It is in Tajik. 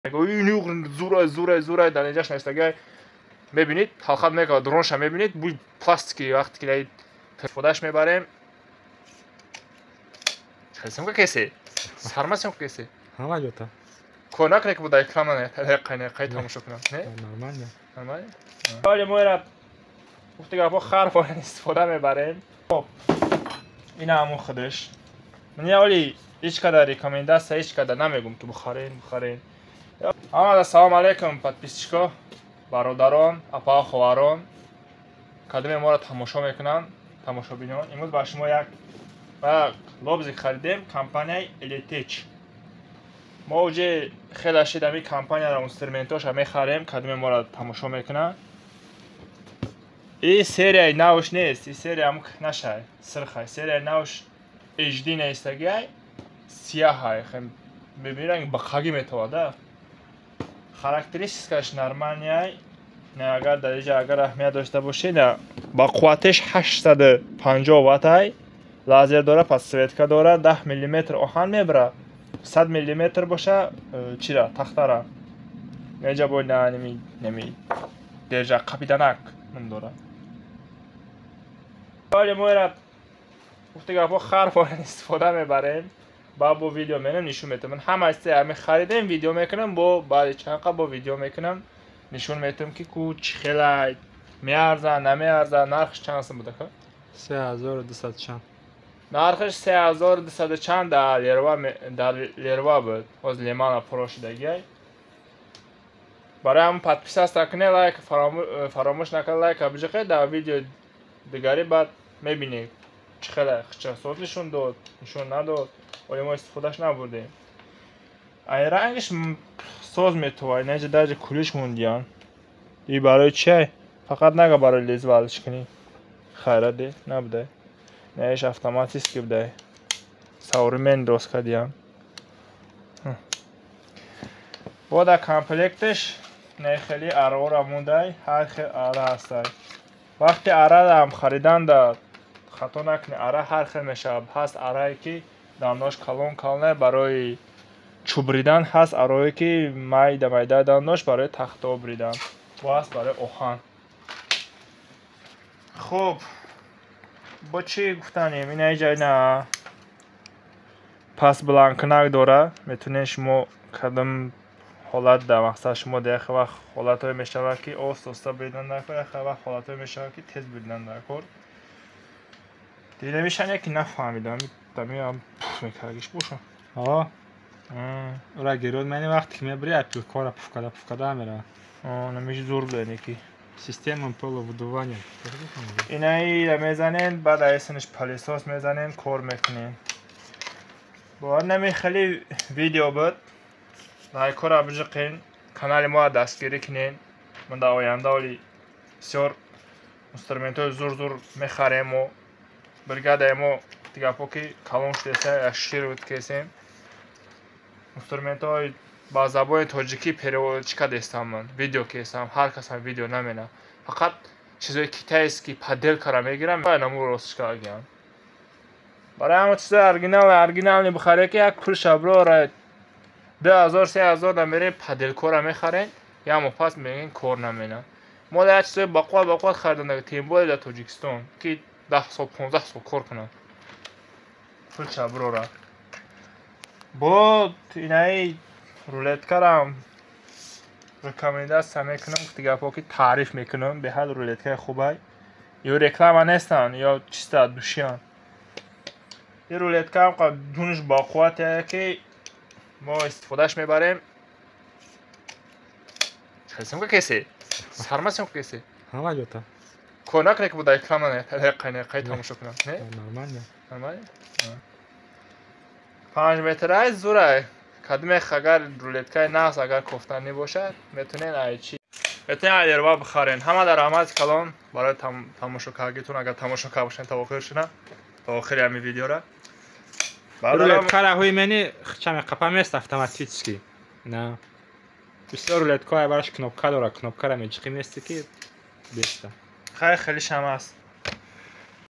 Мега зурай, зурай, зурай, дар инҷаш навистагиай, мебинед, ҳалқат мекунад, дронша мебинед, бӯи пластики вақте ки истифодааш мебарем. Съёмка кесе? Сарма съёмка кесе? Ҳама ҷота. Кор накунед, ки бо дар экрана қай тамошо кунам, не? Нормально. Нормально. Вале мо ера, гуфти гапҳо, хар бояд истифода мебарем. Хоб, ина ҳамун худаш. Ман оли ҳеҷ када рекомендация, ҳеҷ када намегум, ки бихарен, бихарен. Ҳамада салом алейкум, подписчико, бародарон, апао, ховарон, кадоме моро тамошо мекунанд, тамошобинон. Имрӯз ба шумо як лобзик харидем, компанияи Элетеч. Мо уже хеле шид ами компанияро, инструментоша мехарем. Кадоме моро тамошо мекунанд, и серияи навш нест, и серия ам нашай сирхай, серияи навш HD нестагиай, сияҳай, мебини, ранги бақагӣ метавада. Характеристикаш нормальный. Не, агар дар иҷа агар аҳамият дошта бошед, ба қувватеш 850 ваттай, лазер дора, подсветка дора, 10 миллиметр оҳан мебара, 100 миллиметр боша чира, тахтара. Неҷа бо неми неми держа қапиданак ном дора. Вале мо ера, гуфти гапҳо, хар бояд истифода мебарем. Ба бо видео менам, нишон метавам. Ҳама чизе ами харидем, видео мекунам, бо баъди чанд қа бо видео мекунам, нишон метавам, ки ку чӣ хелай, меарза, намеарза. Нархш чанд сум буда, ка? 3200 чанд. Нархаш 3200 чанд дар Леруа буд, ҳозир Лемана пуро шудагиай. Барои ҳамн подписаться кунед, лайк фаромӯш накунед, лайка биҷиқед. Дар видео дигари баъд мебинед, чӣ хеле хичасоз нишон дод, нишон надод. Оё мо истифодаш набурдем. Ай рангаш соз метова, инаҷа даже кулиш мондиян. И барои чиай? Фақат нага барои лез варзиш кунӣ. Хайра, де набудай. Наиш автоматически будай. Современный дост кардиям. Бо дар комплекташ не хеле арора мондай, ҳар хел ара ҳастай. Вақти араам хариданда хато накунед, ара ҳар хел мешавад. Ҳаст арае, ки дандош калон калоне, барои чӯб бридан, ҳаст арое, ки майда майда дандош, барои тахтаҳо бридан, бо ҳаст барои оҳан. Хуб, бо чӣ гуфтанем? Ина иҷа ина пасбланкнак дора, метавонед шумо кадом ҳолат дар мақсад шумо дар яхе вақт ҳолатҳое мешавад, ки оста оста бридан дар кор, яхе вақт ҳолатҳое мешавад, ки тез бридан дар кор. Дида мешавад, яке нафаҳмидам, дамиам пуф мекардагиш боша. О, ура гирод мани, вақте ки мебри, пилкора пуф карда, пуф карда мерава. Намиш зур буда неки. Система полувыдувания. Инаи мезанен, баъд айсанаш пылесос мезанен, кор мекунем. Бовар нами, хеле видео буд. Лайкҳоро биҷиқен, канали моро дастгирӣ кунен. Мо дар оянда оли бисёр инструментҳои зур зур мехарем. Мо бригадаи мо гапҳо ки калон шудеса, як шир буд кесем. Инструментҳои ба забони тоҷикӣ перевод чӣ кардестам, ман видео кесам, ҳар касам видео намена, фақат чизои китайский подделкара мегирам, наму ростш кардагиам. Барои ҳама чизои оригинал, оригинални бихаре, ки як пулша бирора, 2000, 3000 намерем, подделкора мехарен, як моҳ пас мегӯен, кор намена. Мо як чизои бақувват, бақувват харидан, тем более дар Тоҷикистон, ки 10 сол, 15 сол кор кунад, пулша бирора. Бо инаи рулеткарам рекомендация мекунам, гуфти гапҳо, ки таъриф мекунам, беҳад рулеткаи хубай. Ё реклама нестанд, ё чиста душиян. Ин рулеткаам ҷунш бақуввате, ки мо истифодаш мебарем. Съёмка кесе? Сарма съёмка кесе? Ҳама ҷота. Кор накунед, ки бо дар экрана қай тамошо кунам, не? Нормально. Нормально. 5 метрай зурай. Кадоме агар рулеткаи нағз агар кофтанӣ бошад, метавонед айчи, метавонед айлерва бихарен. Ҳама дар раҳмати калон барои тамошо кардагитон, агар тамошо карда бошед то охир шуда, то охири ҳамин видеора. Рулеткара ҳои мени чаме қапа мест автоматически. На. Бисёр рулеткаҳо бараш кнопка дора, кнопкара меҷиқи, мести, ки беста. Хай, хеле шам аст.